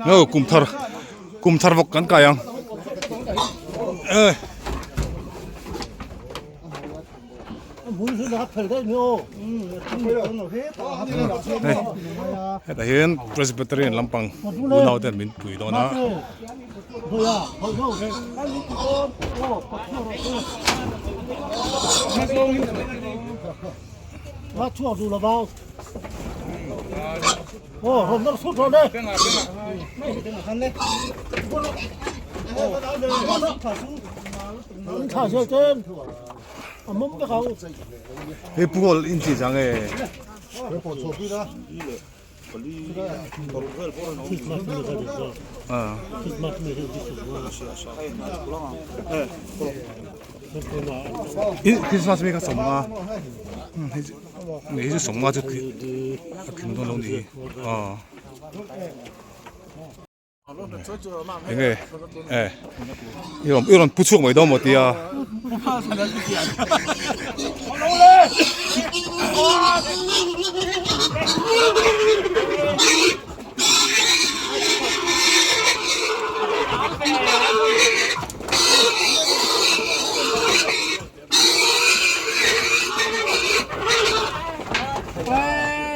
No kum thar kum thar vawk kan kai ang hetah hian Presbyterian lampang unau ten min pui dawn a. Hei pu kawl in chi chang e. Christmas mi kha sawmnga hei chu sawmnga chu a tling dawn lo ni hi aw. Enge eh i rawn i rawn pu chhuak mai dawn maw tia.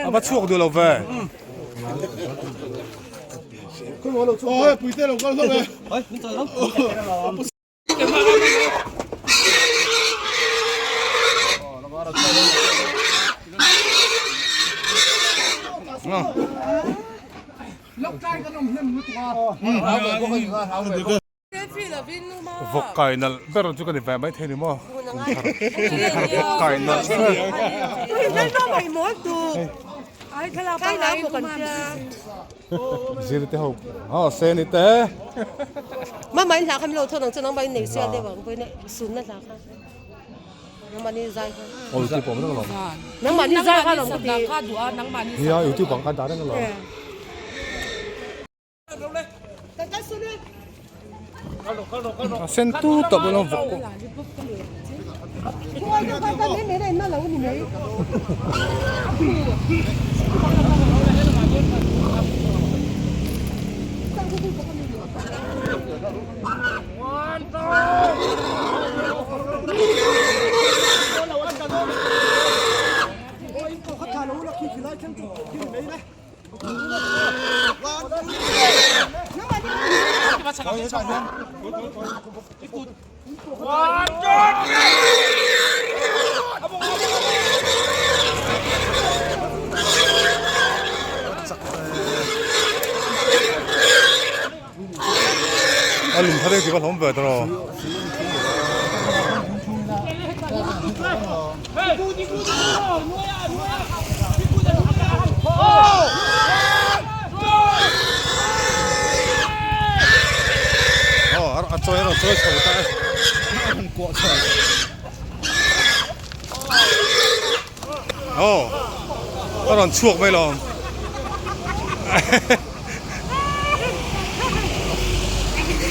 A va chhuak duh lo ve. Vawk kai nalh ber chu ka ni ve mai thei ni maw kum thar vawk kai nalh ber. Zir te ho aw se ni te. Mama in hla kha min lo thawt ang chu nangmah in nei sial deuh ang pawhin sun na hla kha nangmah ni zai kha. Aw youtube awm reng alawm. Nangmah ni zai kha alawm ka ti. Nia youtube ang khan dah reng alawm. A sen tu tawp a lo vawk pawh. A lung thar engtik a hlawm ve tawh. Aw a chawi a rawn chawi chho ta e a rawn kuah chho aw a rawn chhuak mai lo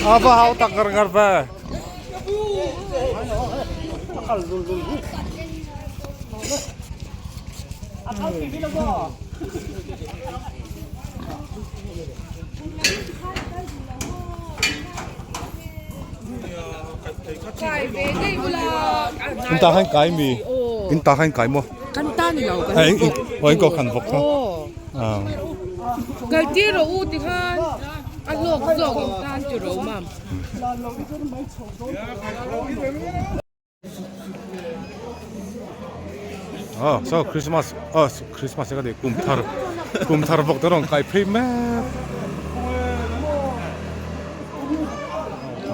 a va hau tak ngar ngar ve. In ta khan kai mi in ta khan kai maw kan ta ni lo kan in in ko khan vawk kha kal tir rawh u ti khan a hlawk zawk in tan ti rawh mam. Oh, so Christmas, oh Christmas ka di kum thar, kum thar vawk te rawn kai phei mek.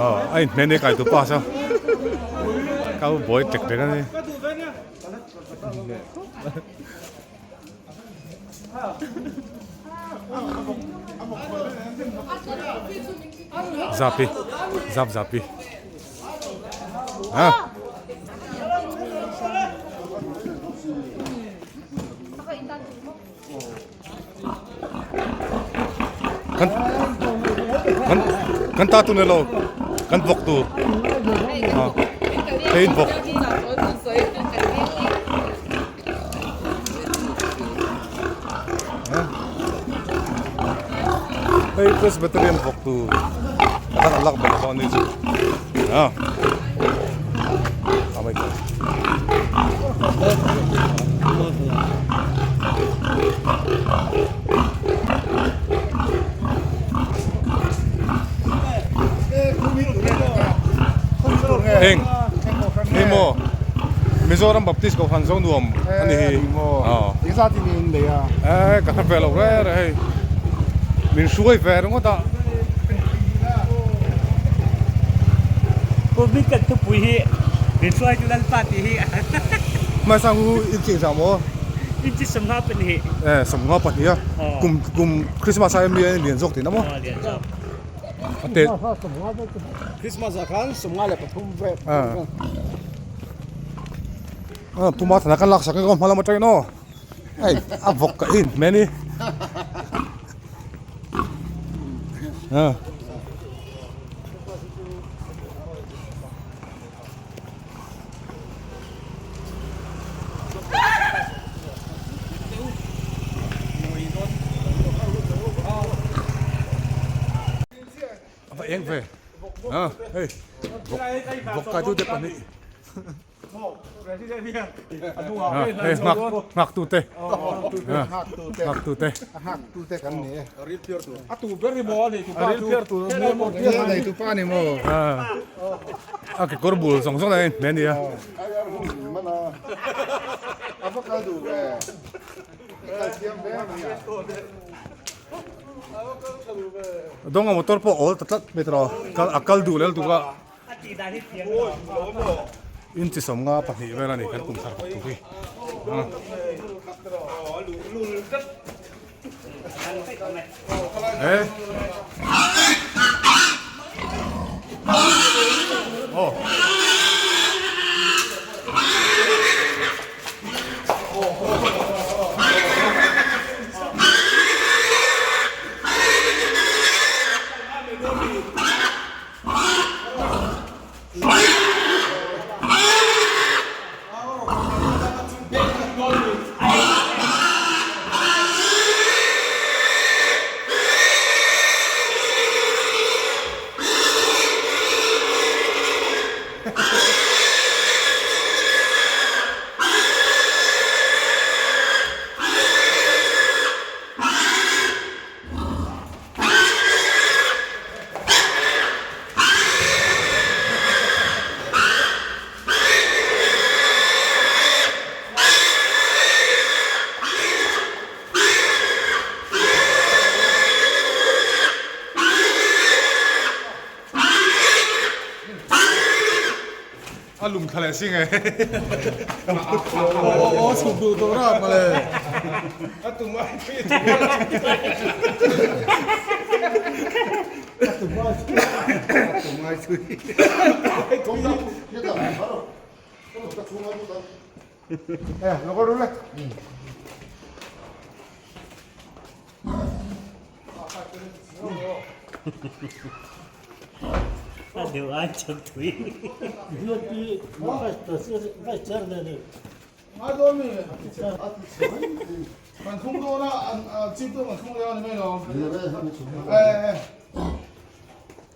Oh, a inhmeh ni kai tu pa saw. Cowboy tek tek a ni. Zapi zap zapi ha kan kan kan ta tu ni lo kan vawk tur ha hei in vawk. Hei Presbyterian vawk tur a dang an lak belh lo a ni chu a a mai thei. Eng hei maw Mizoram Baptist Kohhran zo nuam a ni hi aw e ka hre ve lo reng reng hei min hruai ve ringawt a. Covid kan thupui hi min hruaitu Lalpa tih hi Hmaisang hu inching zah maw? Inchi sawmnga pahnih. E sawmnga pahnih a kum kum Christmas a mi a lian zawk tihna maw? Aw lian zawk. A te Christmas ah khan 53 vel. A puma thana kan lak sak ang hma lam atangin aw hei a vawk ka in hmel hi a. A va eng ve a hei vawk vawk kai tu te pahnih hei nghak nghak tu te nghak tu te nghak tu te kan ni e a tu ber hi maw a nei tu pa chu a nei tu pa ni maw a kekawr bul zawng zawng a hmel a nia a va kal duh ve kal thiam ve mai a. Dawnga motor pawh awl ta tlat mai tawh a a kal duh lel tuk a inchi sawmnga pahnih vel a ni kan kum thar bawk tur hi e aw. A lum thla leh si nge. Aw chhuk duh tawh rap mawle. A tum ai thui a tum ai thui. A tum ai thui. E lo kal rul e.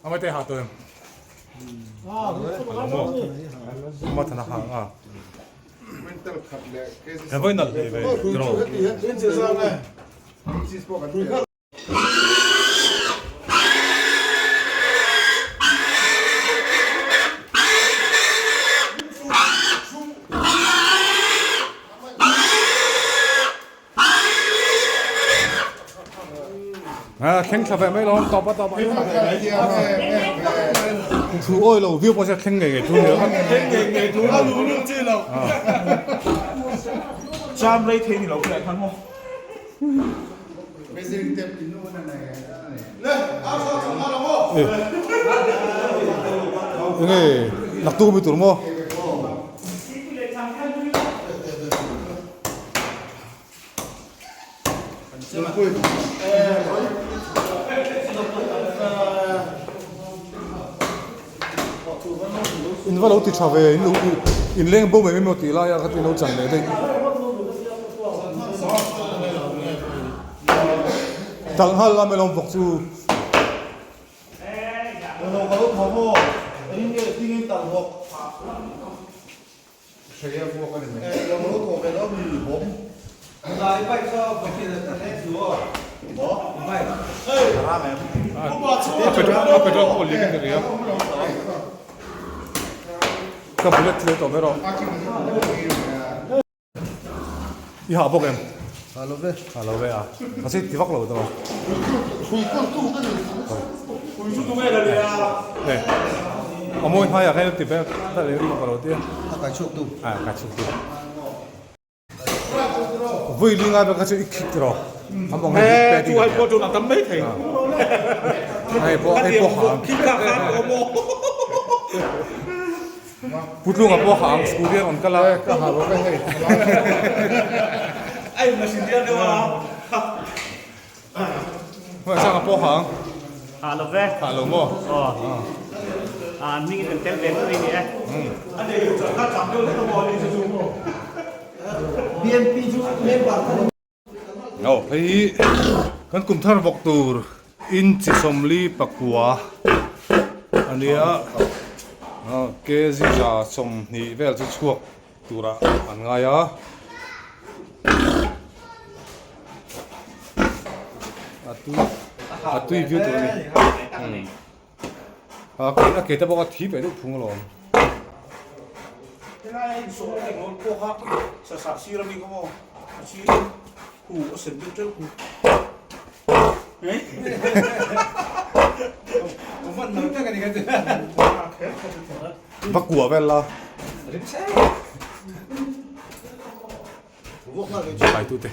Amai te ha to em. Ama thana ha a. He voi nal hle ve tiro. À, thleng thla ve mai lo tawp a tawp a thu awi lo viau pawh se thleng ngei ngei thu ni lo thleng ngei ngei thu a lu lu chi lo cham rei thei ni lo kha khan maw Enge naktuk mi tur maw? In va lo ti tha ve in lo in leng bo mai mai maw tih lai a kha tin lo chan leh daih. Talh nghal la mai lo bawk chu. A petrol a petrol pawh liak in ka ria. Ka bullet tleh tawh ber aw. I hah bawk em? Hah lo ve. Hah lo ve a. Mahse ti vak lo tawh. Hei a mawi hnaiah khan ti ber ta leh rim ka lo tia. A kai chhuak tu. A kai chhuak tu. Vui linga ber kha chu i khik tiraw. Am ang hei He chu hai pawh chuan a tam mai thei. Hei pawh hei pawh hang. Khik kha khan awm aw. Putlunga pawh hang scooty a rawn kal a. Ka ha lo ve hei. Ai machine dial deuh a. Hmai sanga pawh hang. Ha lo ve. Ha lo maw? Aw. A hming in kan tel ve mai ni e. A nei chu kha cham deuh lek a maw ni chu chu. BNP chu member kha Aw hei hi kan kum thar vawk tur inchi 44 a nia kg 120 vel chu chhuak turah an ngai a. A tui a tui viau tur a ni a ke a ke te bawk a thi peh deuh phung alawm. Helai a insawh a englo pawh kha sasa sir ami kha maw a sir hu a sen deuh teuh hu Va kuah vel la. Pai tu te.